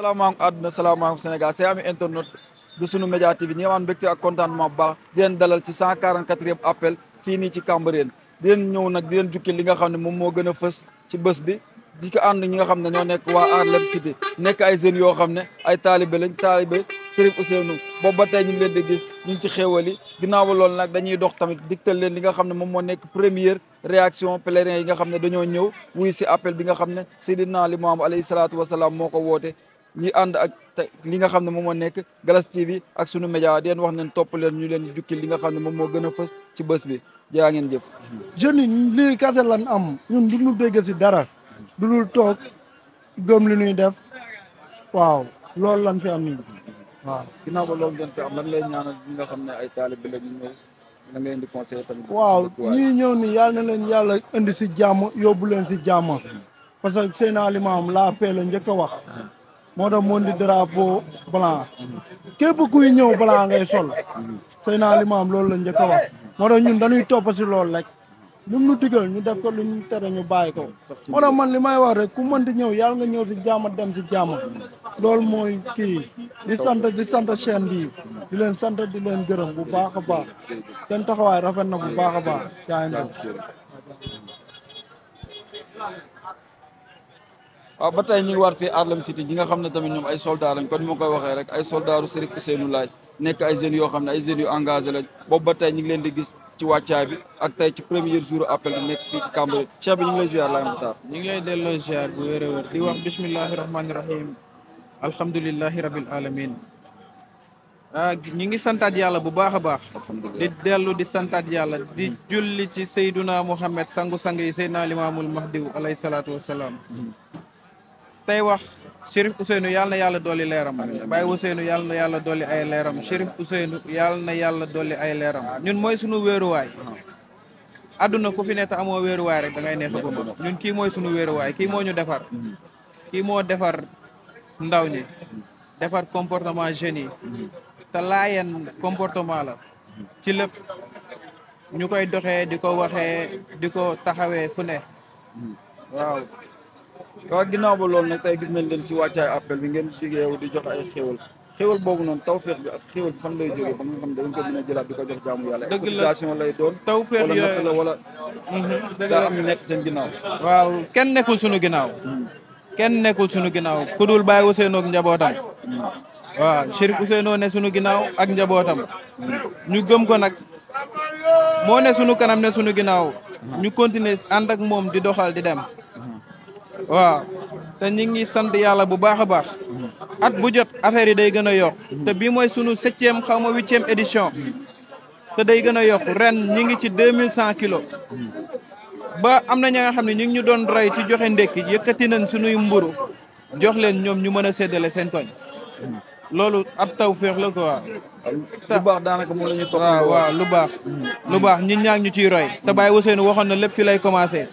salaamaaleykum àdduna salaamaaleykum Sénégal c'est ami internet de sunu média TV ñi nga am mbégte ak contentement bu baax di leen dalal ci 144e appel fii nii ci Cambérène di leen ñëw nag di leen jukki li nga xam ne moom moo gën a fës ci bés bi di ko ànd ñi nga xam ne ñoo nekk waa Harlem City nekk ay jeunes yoo xam ne ay taalibe lañ taalibe Serigne Ousseynou boobu ba tey ñu ngi leen di gis ñu ngi ci xéewal yi ginnaaw ba loolu nag dañuy dox tamit digtal leen li nga xam ne moom moo nekk première réaction pèlerin yi nga xam ne dañoo ñëw wuy si appel bi nga xam ne Seydina Limaamu alayhi salaatu wasalaam moo ko woote ñi ànd ak li nga xam ne moom moo nekk Galas TV ak sunu média di leen wax ne topp leen ñu leen jukki li nga xam ne moom moo gën a fës ci bés bi jaa ngeen jëf. jeunes yi lii kase lan am ñun du ñu dégg si dara du dul toog gëm li ñuy def waaw loolu lan fi am nii waaw. ginnaaw ba loolu ngeen fi am lan lay ñaanal ñi nga xam ne ay taalibe la ñu ñëw da nga leen di conseiller tamit. waaw ñii ñëw ni yàlla na leen yàlla indi si jàmm yóbbu leen si jàmm parce que Seydina Limaamu la paix la njëkk a wax. moo tax moo di drapeau blanc képp kuy ñëw blanc ngay sol Seydina Limaamu loolu la njëkk a wax moo tax ñun dañuy topp si loolu rek lu mu nu digal ñu def ko lu mu tere ñu bàyyi ko moo tax man li may wax rek ku mën di ñëw yàlla nga ñëw si jàmm dem si jàmm loolu mooy kii di sant chaîne bi di leen sant di leen gërëm bu baax a baax seen taxawaay rafet na bu baax a baax yaa ngi waaw ba tey ñu ngi waat fii Harlem City ñi nga xam ne tamit ñoom ay soldats lañ kon ni ma koy waxee rek ay soldats Serigne Ousseynou laaj nekk ay jeunes yoo xam ne ay jeunes yu engagé lañ boobu ba tey ñu ngi leen di gis ci wàccaay bi ak tey ci premier jour appel bi nekk fii ci Cambérène Cheikh bi ñu ngi lay ziar laay Muxtaar ñu ngi lay delloo ziar bu wér a wér di wax bismillahi rahmaani rahim alhamdulillahi rabil alamin ñi ngi santaat yàlla bu baax a baax di dellu di santaat yàlla di julli ci Seyduna Muhammad sangu-sang yi Seydina Limaamul Mahdiw alayhi salaatu wassalaam tey wax Chérif Ousseynou yàlla na yàlla dolli leeram Baye Ousseynou yàlla na yàlla dolli ay leeram Chérif Ousseynou yàlla na yàlla dolli ay leeram ñun mooy sunu wéeruwaay àdduna ku fi ne te amoo wéeruwaay rek da ngay neex a gëm ñun kii mooy sunu wéeruwaay kii moo ñu defar kii moo defar ndaw ñi defar comportement jeunes yi te laayeen comportement la ci lépp ñu koy doxee di ko waxee di ko taxawee fu ne waaw. waaw ginnaaw ba loolu nag tey gis nañ leen ci wàccaay appel bi ngeen jógeewu di jox ay xéwal boobu noonu tawféex bi ak xéwal bi fan lay jógee ba nga xam ne dañ ko mën a jëlaat di ko jox jaamu yàlla. dëgg la cotisation lay doon. tawféex yooyu wala la wala. daa am ñu nekk seen ginnaaw. waaw kenn nekkul sunu ginnaaw. kenn nekkul sunu ginnaaw ku dul Baye Ousseynou ak njabootam. waaw Chérif Ousseynou ne sunu ginnaaw ak njabootam. ñu gëm ko nag moo ne sunu kanam ne sunu ginnaaw. ñu continuer ànd ak moom di doxal di dem. waaw te ñu ngi sant yàlla bu baax a baax at bu jot affaire yi day gën a yokk te bii mooy sunu 7e xaw ma 8e édition te day gën a yokk ren ñi ngi ci 2100 kilos ba am na ña nga xam ne ñu ngi ñu doon roy ci joxe ndekki yëkkati nañ sunuy mburu jox leen ñoom ñu mën a séddale seen koñ loolu ab taw féex la quoi. lu baax daanaka moom la ñuy topp. waaw lu baax ñi ñaa ngi ñu ciy roy te Baye Ousseynou waxoon na lépp fii lay commencé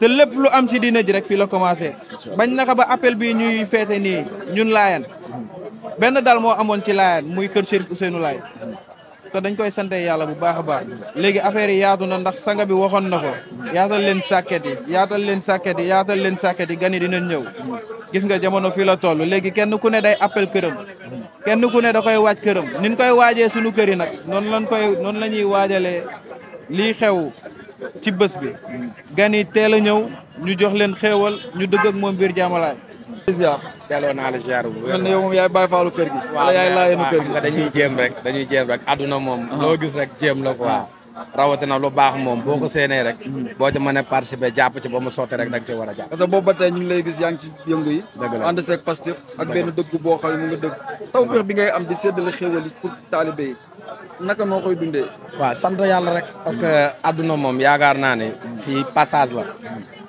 te lépp lu am si diina ji rek fii la commencé bañ naka ba appel bi ñuy feete nii ñun laayan benn dal moo amoon ci laayan muy kër Chérif Ousseynou Laay te dañ koy sante yàlla bu baax a baax léegi affaire yi yaatu na ndax sanga bi waxoon na ko yaatal leen sàkket yi yaatal leen sàkket yi yaatal leen sàkket yi gan yi dinañ ñëw gis nga jamono fii la toll léegi kenn ku ne day appel këram kenn ku ne da koy waaj këram niñ koy waajee suñu kër yi nag noonu la ñuy waajalee lii xew ci bés bi gan yi teel a ñëw ñu jox leen xéewal ñu dëgg ak moom biir jàmmalaay. ziar delloo naa la ziar bu wér. mel ne yow moom yaay bàyyi faalu kër gi. wala yaay laayeenu kër gi. nga dañuy jéem rek àdduna moom. loo gis rek jéem la quoi. rawatina lu baax moom boo ko séenee rek. boo ci mënee participer jàpp ci ba mu sotti rek da nga ci war a jàpp. parce que boobu ba tey ñu ngi lay gis yaa ngi ci yëngu yi. dëgg la ànd seeg Pastef ak benn dëgg boo xam ne mu nga dëgg. tawfeex bi ngay am di séddale xéwal yi pour taalibe yi naka noo koy dundee. waaw sant yàlla rek. parce que àdduna moom yaakaar naa ne. fii passage la.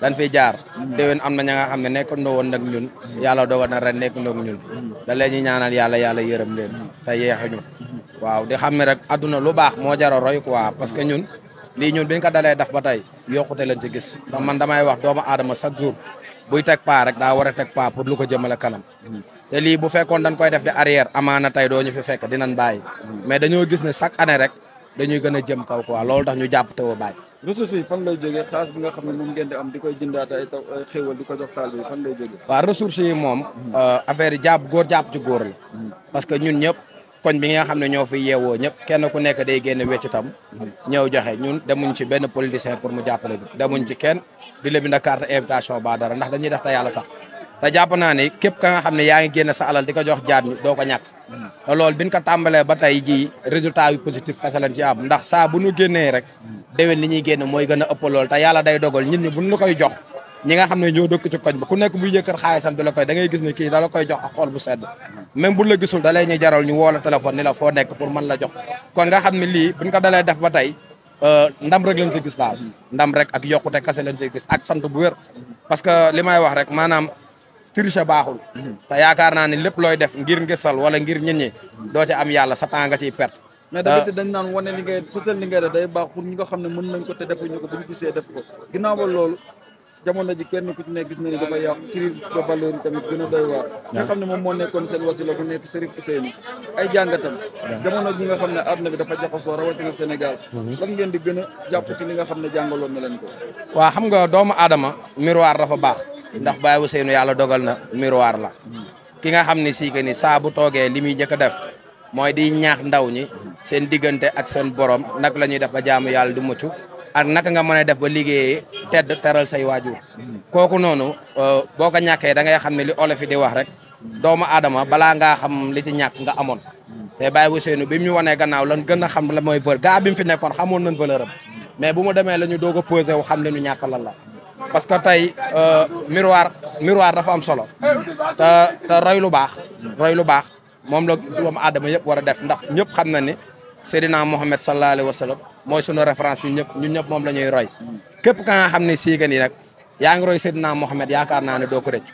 dañ fiy jaar. déwén am na ña nga xam ne nekkandoo woon nag ñun. yàlla dogal na ren nekkandoo ak ñun. da leen ñuy ñaanal yàlla yërëm leen. te yeexuñu. waaw di xam ne rek àdduna lu baax moo jar a roy quoi parce que ñun. lii ñun biñ ko dalee def ba tey yokkute leen ci gis. ndax man damay wax doomu aadama chaque jour. buy teg paa rek daa war a teg paa pour lu ko jëmale kanam. te lii bu fekkoon dañ koy def di arrière amaana tey doo ñu fi fekk dinañ bàyyi. mais dañoo gis ne chaque année rek dañuy gën a jëm kaw quoi loolu tax ñu jàpp te woo bàyyi. ressources yi fan lay jógee xaalis bi nga xam ne moom ngeen di am di koy jëndaate ay taw ay xéewal di ko jox taal bi fan lay jógee. waaw ressources yi moom affaire yi jàpp ci góor la parce que ñun ñëpp koñ bi nga xam ne ñoo fi yeewoo ñëpp kenn ku nekk day génne weccitam ñëw joxe ñun demuñ ci benn politicien pour mu jàppale bi demuñ ci kenn di la bind carte invitation ba dara ndax dañuy def te yàlla tax te jàpp naa ne képp ka nga xam ne yaa ngi génne sa alal di ko jox jaam ñi doo ko ñàkk te loolu biñ ko tàmbalee ba tey jii résultat yu positif kese lañ ci am ndax saa bu ñu génnee rek déwén li ñuy génn mooy gën a ëpp lool te yàlla day dogal nit ñi buñ la koy jox ñi nga xam ne ñoo dëkk ci koñ ba ku nekk buy yëkkat xaalisam di la koy da ngay gis ne kii da la koy jox ak xol bu sedd même bu la gisul da lay ñuy jaral ñu woo la téléphone ni la foo nekk pour mën la jox kon nga xam ne lii buñ ko dalee def ba tey ndam rek lañ si gis daal ndam rek ak yokkute kase lañ si gis ak sant bu wér parce que li may wax rek maanaam triche baaxul te yaakaar naa ne lépp looy def ngir ngisal wala ngir nit ñi doo ci am yàlla sa temps nga ciy perte mais tamit dañ naan wane li ngay fësal li ngay def day baax pour ñi nga xam ne mën nañ ko te defuñu ko bu ñu gisee def ko ginnaaw ba loolu jamono ji kenn ku ci ne gis na ni dafa yàqu crise de valeur yi tamit gën a doy waar nga xam ne moom moo nekkoon seen wasila bu nekk Serigne Ousseynou ay jàngatam jamono ji nga xam ne àdduna bi dafa jaxasoo rawatina Sénégal lan ngeen di gën a jàpp ci li nga xam ne jàngaloon na leen ko waaw xam nga doomu aadama miroir dafa baax ndax Baye Ousseynou yàlla dogal na miroir la ki nga xam ne sii que ni saa bu toogee li muy njëkk a def mooy di ñaax ndaw ñi seen diggante ak seen borom nag la ñuy def ba jaamu yàlla du mucc ak naka nga mën a def ba liggéeyee tedd teral say waajur kooku noonu boo ko ñàkkee da ngay xam ne li olof yi di wax rek doomu aadama balaa ngaa xam li ci ñàkk nga amoon te Baye Ousseynou bi mu ñu wanee gannaaw lan gën a xam la mooy valeur gaa bi mu fi nekkoon xamoon nañ valeur am mais bu mu demee la ñu doog a posé wu xam ne ñu ñàkk lan la parce que tey miroir dafa am solo te roy lu baax moom la doomu aadama yëpp war a def ndax ñëpp xam na ni Seydina Mohamed sallallahu alayhi wa sallam mooy sunu référence ñun ñëpp moom la ñuy roy képp ka nga xam ne sii ni nag yaa ngi roy Seydina Mohamed yaakaar naa ne doo ko rëcc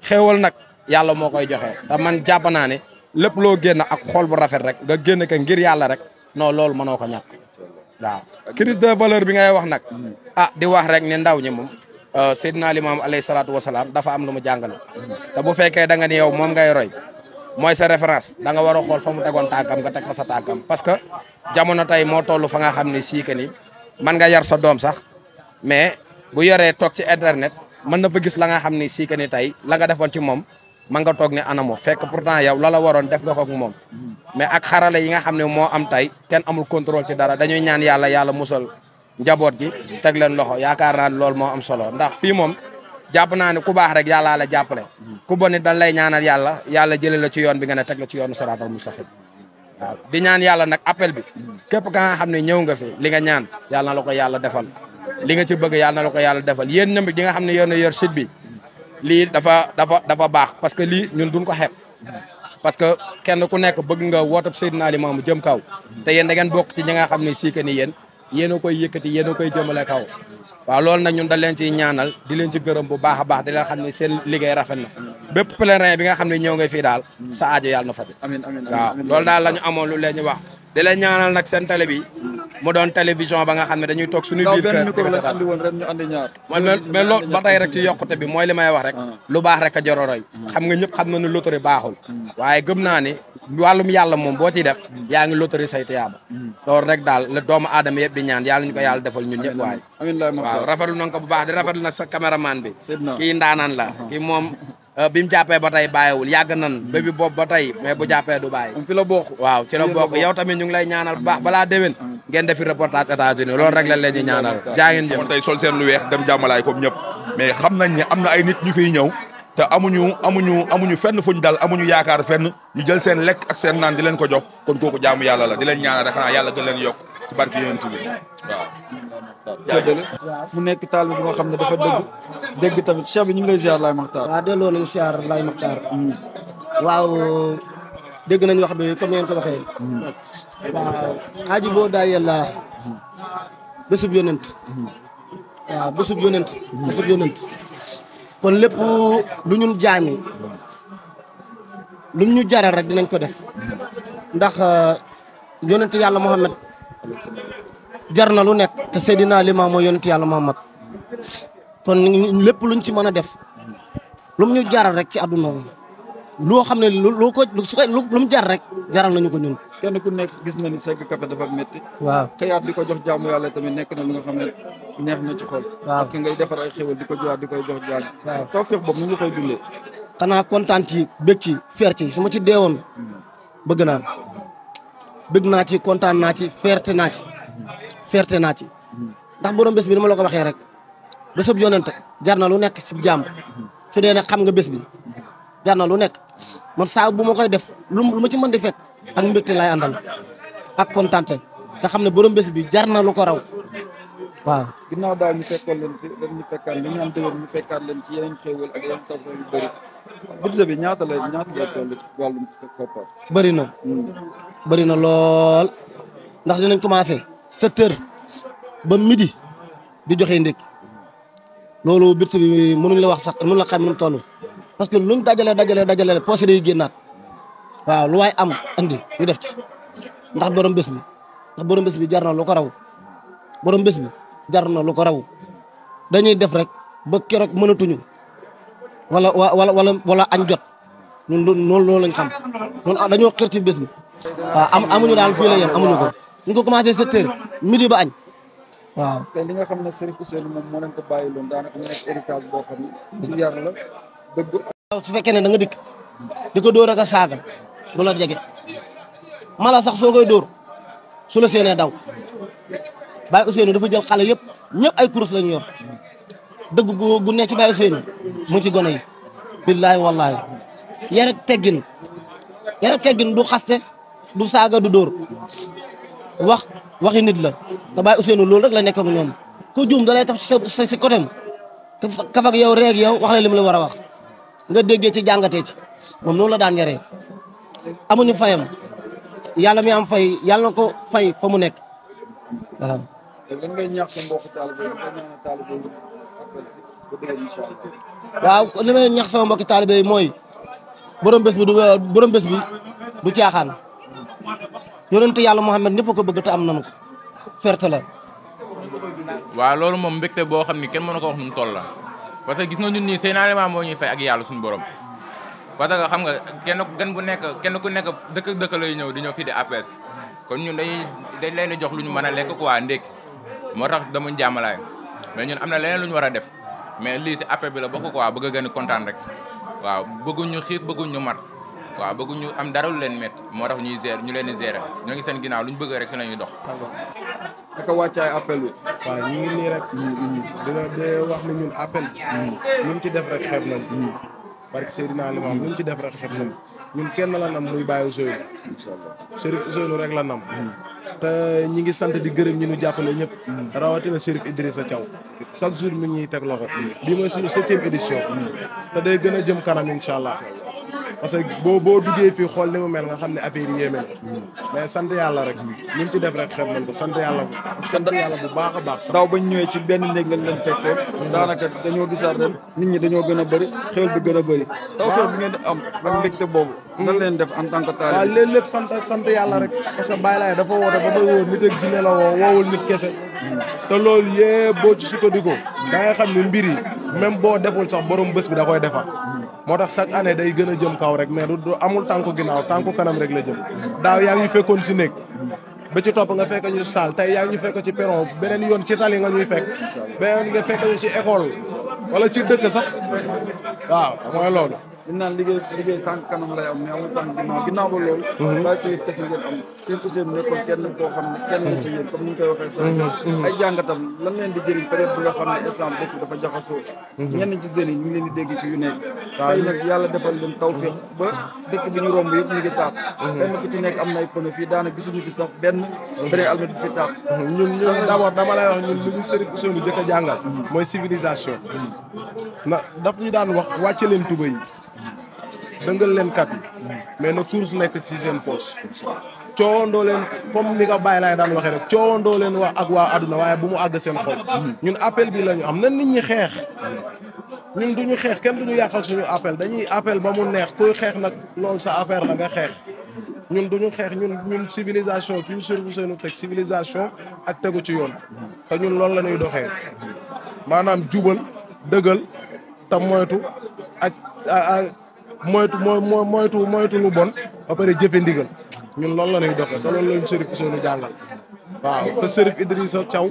xéewal nag yàlla moo koy joxe te man jàpp naa ne lépp loo génn ak xol bu rafet rek nga génn ko ngir yàlla rek non loolu mënoo ko ñàkk waaw crise de valeur bi ngay wax nag di wax rek ne ndaw ñi moom Seydina Limaamu alayhi salaatu wasalaam dafa am lu mu jàngale te bu fekkee da nga ni yow moom ngay roy mooy sa référence da nga war a xool fa mu tegoon tànkam nga teg fa sa tànkam parce que jamono tey moo toll fa nga xam ne sii que ni man nga yar sa doom sax mais bu yoree toog ci internet mën na fa gis la nga xam ne sii que ni tey la nga defoon ci moom man nga toog ne anamo fekk pourtant yow la waroon def nga ko ak moom mais ak xarale yi nga xam ne moo am tey kenn amul contrôle ci dara dañuy ñaan yàlla musal njaboot gi teg leen loxo yaakaar naa ne loolu moo am solo ndax fii moom jàpp naa ne ku baax rek yàlla la jàppale ku bon it dañ lay ñaanal yàlla jëlee la ci yoon bi nga ne teg la ci yoonu siraatal mustaqim waaw di ñaan yàlla nag appel bi képp ka nga xam ne ñëw nga fi li nga ñaan yàlla na la ko yàlla defal li nga ci bëgg yàlla na la ko yàlla defal yéen ñëpp di nga xam ne yéen a yor site bi lii dafa baax parce que lii ñun duñ ko xeeb parce que kenn ku nekk bëgg nga wootab Seydina Limaamu jëm kaw te yéen da ngeen bokk ci ñi nga xam ne sii que ni yéen a koy yëkkati yéen a koy jëmale kaw waaw loolu nag ñun dañ leen ciy ñaanal di leen ci gërëm bu baax a baax di leen xam ne seen liggéey rafet na bépp pèlerin bi nga xam ne ñëw nga fii daal sa aajo yàlla na faju waaw loolu daal la ñu amoon lu leen ñu wax di leen ñaanal nag seen télé bi mu doon télévision ba nga xam ne dañuy toog suñu biir kër mais loolu ba tey rek ci yokkute bi mooy li may wax rek lu baax rek a jororoy xam nga ñëpp xam na ne loterie baaxul waaye gëm naa ni wàllum yàlla moom boo ciy def yaa ngi loterie say tiyaaba loolu rek daal la doomu aadama yëpp di ñaan yàlla ñu ko yàlla defal ñun ñëpp waaye waaw rafetlu nañ ko bu baax di rafetlu nag sa caméraman bi kii ndaanaan la kii moom bi mu jàppee ba tey bàyyiwul yàgg nan bébi boobu ba tey mais bu jàppee du bàyyi fi la bokk waaw ci la bokk yow tamit ñu ngi lay ñaanal bu baax balaa déwén ngeen defi reportage États-Unis loolu rek lañ leen di ñaanal jaa ngeen jëf tey sol seen lu weex dem jàmmalaay comme ñëpp mais xam nañ ne am na ay nit ñu fiy ñëw te amuñu fenn fuñ dal amuñu yaakaar fenn ñu jël seen lekk ak seen naan di leen ko jox kon kooku jaamu yàlla la di leen ñaanal rek xanaa yàlla gën leen yokk ci barki yonent bi waaw mu nekk taal bi bu nga xam ne dafa dégg tamit cheikh bi ñu ngi lay ziar Laye Makhtar waaw delloo nañu ziar Laye Makhtar waaw dégg nañ wax bi comme ngeen ko waxee waaw aji boo daa yàlla bésub yonent waaw bésub yonent kon lépp lu ñun jaami lu ñu jaral rek dinañ ko def ndax yonent yàlla Muhammad jar na lu nekk te Seydina Limaamu mooy yonent yàlla Muhammad kon lépp luñ ci mën a def lu mu ñu jaral rek ci àdduna loo xam ne lu mu jar rek jaral nañu ko ñun kenn ku nekk gis na ni segg café dafa métti waaw xëyaat di ko jox jaamu yàlla tamit nekk na lu nga xam ne neex na ci xol parce que ngay defar ay xéwal di ko joxaat di koy jox jaam waaw tawfeex boobu nu nga koy dundee xanaa kontaan ci bëgg ci feer ci su ma ci deewoon bëgg naa ci kontaan naa ci fierté naa ci ndax borom bés bi ni ma la ko waxee rek bésub yonent jar na lu nekk si jàmm su dee nag xam nga bés bi jar na lu nekk man saa bu ma koy def lu ma ci mën di fekk ak mbégte lay àndal ak kontaante te xam ne borom bés bi jar na lu ko raw waaw. ginnaaw daal ñu fekkoon leen fi dañ ñu fekkaat li ñu am déwén ñu fekkaat leen ci yeneen xéewal ak yeneen tawfeex yu bëri budget bi ñaata la toll ci wàllum koppar. bëri na lool ndax dinañ commencé 7 heures ba midi di joxe ndékki loolu budget bi mënuñ la wax sax mënuñ la xam nu mu toll parce que luñ dajale poche day génnaat waaw lu waay am andi ñu def ci ndax borom bés bi jar na lu ko raw borom bés bi jar na lu ko raw dañuy def rek ba keroog mënatuñu wala añ jot ñun loolu lañ xam ñun dañoo xër ci bés bi waaw amuñu daal fii la yem amuñu ko ñu ko commencé 7 heures midi ba añ waaw. te li nga xam ne Serigne Ousseynou moom moo leen ko bàyyi loon daanaka mu nekk héritage boo xam ne ci yar la dëgg. su fekkee ne da nga dikk di ko dóor ak a saaga du la jege mala sax soo koy dóor su la seenee daw Baye Ousseynou dafa jël xale yëpp ñëpp ay kurus lañu yor dëgg gu nekk ci Baye Ousseynou mu ci gone yi billaahi wallaahi yar ak teggin du xaste du saaga du dóor waxi nit la te Baye Ousseynou loolu rek la nekk ak ñoom ku juum da lay tax si côté am kaf ak yow reeg yow wax la li mu la war a wax nga déggee ci jàngatee ci moom noonu la daan yaree amuñu fayam yàlla mi am fay yàlla na ko fay fa mu nekk waaw. lan ngay ñaax sa mbokku taalibe yi nga ñaanal taalibe yi appel si ba déwén incha allah. waaw li may ñaax sama mbokki taalibe yi mooy borom bés bi du caaxaan yonent yàlla Muhammad ñëpp ko bëgg te am nañu ko ferte la. waaw loolu moom mbégte boo xam ni kenn mënu ko wax nu mu toll la parce que gis nga ñun nii seen aliment moo ñuy fay ak yàlla suñu borom parce que xam nga kenn ku nekk dëkk lay ñëw di ñëw fii di APS kon ñun dañ leen di jox lu ñu mën a lekk quoi ndékki moo tax damuñ jàmmalaay mais ñun am na leneen lu ñu war a def mais lii si appel bi la bokk quoi bëgg a gën a kontaan rek waaw bëgguñ ñu xiif bëgguñ ñu mat waaw bëgguñ ñu am dara lu leen métti moo tax ñu leen di gérer ñoo ngi seen ginnaaw lu ñu bëgg rek si lañuy dox. naka wàccaay appel bi. waaw ñu ngi nii rek. dina wax ne ñun appel. luñ ci def rek xeeb nañ. parce que Seydina Limam luñ ci def rek xeeb nañ ñun kenn la nam muy Baye Ousseynou. incha allah Chérif Ousseynou rek la nam. te ñi ngi sant di gërëm ñi ñu jàppale ñëpp. rawatina Chérif Idrissa Thiaw. chaque jour mi ñuy teg loxo. bii mooy suñu 7e édition. te day gën a jëm kanam incha allah. parce que boo duggee fii xool ni mu mel nga xam ne affaire yi yéeme na mais sant yàlla rek ni mu ci def rek xeeb nañ ko sant yàlla bu baax a baax. daaw bañ ñëwee ci benn néeg lañ leen fekkoon daanaka dañoo gisaat ren nit ñi dañoo gën a bëri xéwal bi gën a bëri. tawfeex bi ngeen di am ak mbégte boobu. nan leen def en tant que taalibe. waaw léegi lépp sant yàlla rek parce que Baye Laye dafa woote ba may woo nit ak jinne la woowul nit kese te loolu yëpp boo ci sukkandiku da ngay xam ne mbir yi même boo deful sax borom bés bi da koy defar. moo tax chaque année day gën a jëm kaw rek mais du amul tànku ginnaaw tànku kanam rek la jëm daaw yaa ngi ñu fekkoon si néeg ba ci topp nga fekk ñu saal tey yaa ngi ñu fekk ci perron beneen yoon ci tali nga ñuy fekk beneen nga fekk ñu ci école wala ci dëkk sax waaw mooy loolu. li naan liggéey tànk kanam lay am mais amul tànk ginnaaw ba loolu. Baye Serif kese ngeen am seen Ousseynou nekkoon kenn koo xam ne kenn la ci yéen comme ni ñu koy waxee sax ay jàngatam lan leen di jëriñ période bi nga xam ne instant dëkk bi dafa jaxasoo. ñenn ci jeunes yi ñu ngi leen di dégg ci yu nekk. tey nag yàlla defal leen tawfeex ba dëkk bi ñu romb yëpp ñu ngi taat. fenn fu ci nekk am na ay pneu fii daanaka gisuñu fi sax benn almet bi fi taat. ñun d'abord dama lay wax ñun lu ñu Serif Ousseynou jëkk a jàngal mooy civilisation na daf ñu daan wax wàcce leen tuba yi dëngal leen kat yi mais na course nekk ci seen poche coowandoo leen comme ni ko Baye Laye daan waxee rek coowandoo leen wax ak waa àdduna waaye bu mu àgg seen xol ñun appel bi la ñu am na nit ñi xeex ñun duñu xeex kenn duñu yàqal suñu appel dañuy appel ba mu neex kuy xeex nag loolu sa affaire la nga xeex ñun duñu xeex ñun civilisation fi ñu Serif Ousseynou teg civilisation ak tegu ci yoon te ñun loolu la ñuy doxee maanaam jubal dëggal te moytu ak moytu lu bon ba pare jëfe ndigal ñun loolu la ñuy doxee te loolu lañu Chérif Ousseynou jàngal waaw te Chérif Idrissa Thiaw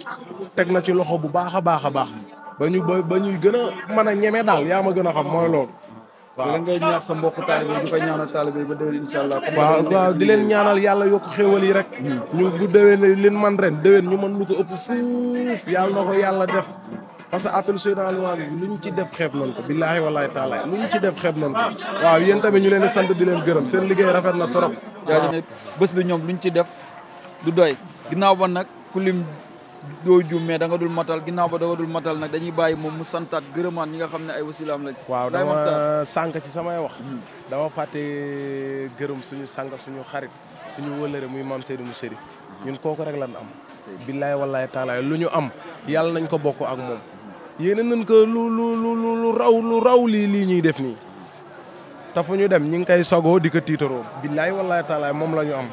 teg na ci loxo bu baax a baax a baax ba ñuy gën a mën a ñeme daal yaa ma gën a xam mooy loolu. waaw lan ngay ñaax sa mbokk taalibe yi di koy ñaanal taalibe yi ba déwén incha allah. waaw di leen ñaanal yàlla yokk xéewal yi rek. ñu bu déwén leen man ren déwén ñu mën lu ko ëpp fuuf yàlla na ko yàlla def. parce que appel Seydina Limamou bi lu ñu ci def xeeb nañ ko billaahi wallaahi taala lu ñu ci def xeeb nañ ko waaw yéen tamit ñu leen di sant di leen gërëm seen liggéey rafet na trop. waaw bés bi ñoom luñ ci def du doy ginnaaw ba nag ku lim doo juum mais da nga dul matal ginnaaw ba da nga dul matal nag dañuy bàyyi moom mu santaat gërëmaat ñi nga xam ne ay wasilaam lañ. waaw dama sànq ci samay wax. dama fàtte gërëm suñu sang suñu xarit suñu wëllëre muy maam Seydou mu Chérif ñun kooku rek lan am. billaahi wallaahi taala lu ñu am yàlla nañ ko bokk ak moom. yéene nañ ko lu raw lii ñuy def nii te fu ñu dem ñi ngi koy sagoo di ko tiitaroo billaahi wallaahi taala moom la ñu am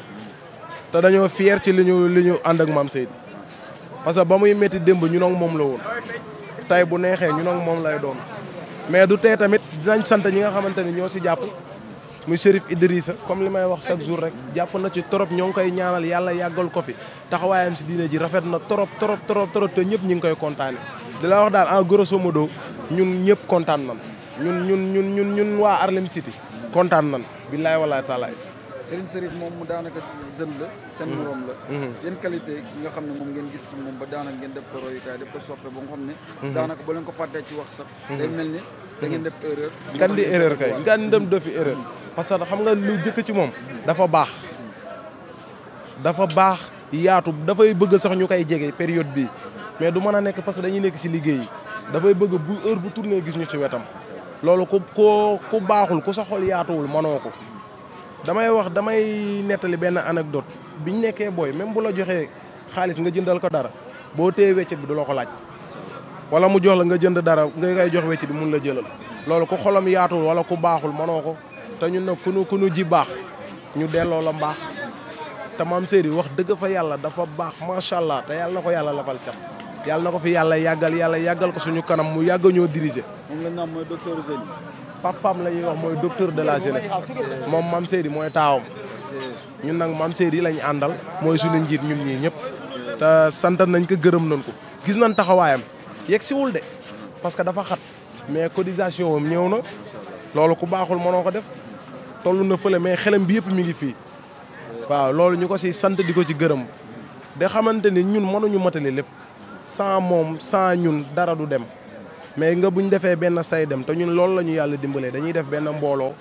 te dañoo fier ci li ñu ànd ak maam Seydou parce que ba muy métti démb ñu nag moom la woon tey bu neexee ñu nag moom lay doon mais du tee tamit dinañ sant ñi nga xamante ni ñoo si jàpp muy Chérif Idrissa comme li may wax chaque jour rek jàpp na ci trop ñoo ngi koy ñaanal yàlla yàggal ko fi taxawaayam si diine ji rafet na trop te ñëpp ñi ngi koy kontaane di la wax daal en grosso modo ñun ñëpp kontaan nan ñun waa Harlem City kontaan nan billaay walaay taalaay. Serigne Chérif moom mu daanaka jeune la seen morom la. yan qualité yi nga xam ne moom ngeen gis ci moom ba daanaka ngeen def ko royukaay def ko soppe ba nga xam ne. daanaka ba leen ko fàttee ci wax sax. day mel ni da ngeen def erreur. ngan di erreur kay ngan dem defi erreur. parce que xam nga lu jëkk ci moom dafa baax yaatu dafay bëgg sax ñu koy jege période bii. mais du mën a nekk parce que dañuy nekk ci liggéey yi dafay bëgg bu heure bu tourné gis ñu ci wetam loolu ku baaxul ku sa xol yaatuwul mënoo ko damay nettali benn anecdote biñ nekkee booy même bu la joxee xaalis nga jëndal ko dara boo téye weccet bi du la ko laaj wala mu jox la nga jënd dara nga koy jox weccet bi mun la jëlal loolu ku xolam yaatuwul wala ku baaxul mënoo ko te ñun nag ku nu ji baax ñu delloo la mbaax te maam Seydou wax dëgg fa yàlla dafa baax macha allah te yàlla na ko yàlla lafal cat yàlla na ko fi yàlla yàggal ko suñu kanam mu yàgg ñoo diriger. moom la ñu naan mooy docteur Ousseynou. papaam la ñuy wax mooy docteur de la jeunesse moom maam Seydou mooy taawam ñun nag maam Seydou lañu àndal mooy suñu njiit ñun ñii ñëpp te sant nañ ko gërëm nañ ko gis nañ taxawaayam yegg siwul de parce que dafa xat mais cotisation am ñëw na loolu ku baaxul mënoo ko def toll na fële mais xelam bi yëpp mi ngi fii waaw loolu ñu ko si sant di ko ci gërëm de xamante ni ñun mënuñu matale lépp sans moom sans ñun dara du dem mais nga buñ defee benn say dem te ñun loolu la ñu yàlla dimbalee dañuy def benn mbooloo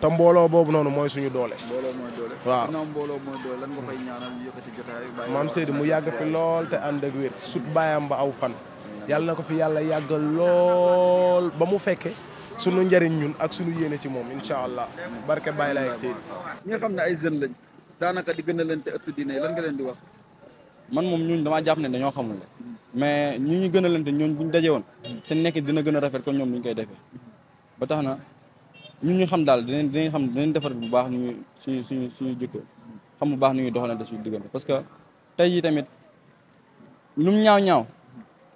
te mbooloo boobu noonu mooy suñu doole. mbooloo mooy doole. waaw ginnaaw mbooloo mooy doole lan nga koy ñaanal ñu yëkkati jotaay. maam Seydou mu yàgg fi lool te ànd ak wér sut baayam ba aw fan yàlla na ko fi yàlla yàggal lool ba mu fekke sunu njëriñ ñun ak sunu yéene ci moom incha allah barke Baye Laye ak Seydou. ñi nga xam ne ay jeunes lañ daanaka di gën a leen te ëtt diine lan nga leen di wax. man moom ñun damaa jàpp ne dañoo xamul mais ñu gën a lante ñooñ buñ daje woon seen nekk dina gën a rafet kon ñoom luñ koy defee ba tax na ñun ñu xam daal dinañ defar bu baax ñu suñu jikko xam bu baax nu ñuy doxalante suñu diggante parce que tey jii tamit lum ñaaw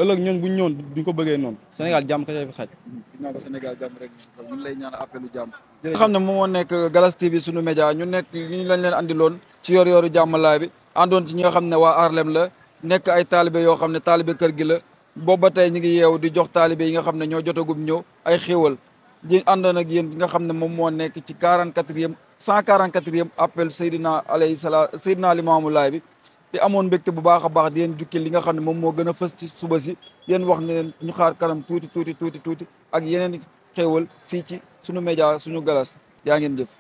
ëllëg ñoon buñ ñëwoon duñ ko bëggee noonu Sénégal jàmm kese fi xaj ginnaaw ba Sénégal jàmm rek ñu lay ñaan appelu jàmm nga xam ne moom moo nekk Galas TV sunu média ñu lañ leen andiloon ci yor-yoru jàmmalaay bi àndoon ci ñi nga xam ne waa Harlem la nekk ay taalibe yoo xam ne taalibe kër gi la boobu ba tey ñu ngi yeewu di jox taalibe yi nga xam ne ñoo jotagum ñëw ay xéewal di àndoon ak yéen nga xam ne moom moo nekk ci 144e appel Seydina Limamou Laye bi di amoon mbégte bu baax a baax di leen jukki li nga xam ne moom moo gën a fës ci suba si yéen wax ne leen ñu xaar kanam tuuti ak yeneen xéewal fii ci sunu média suñu Galas yaa ngeen jëf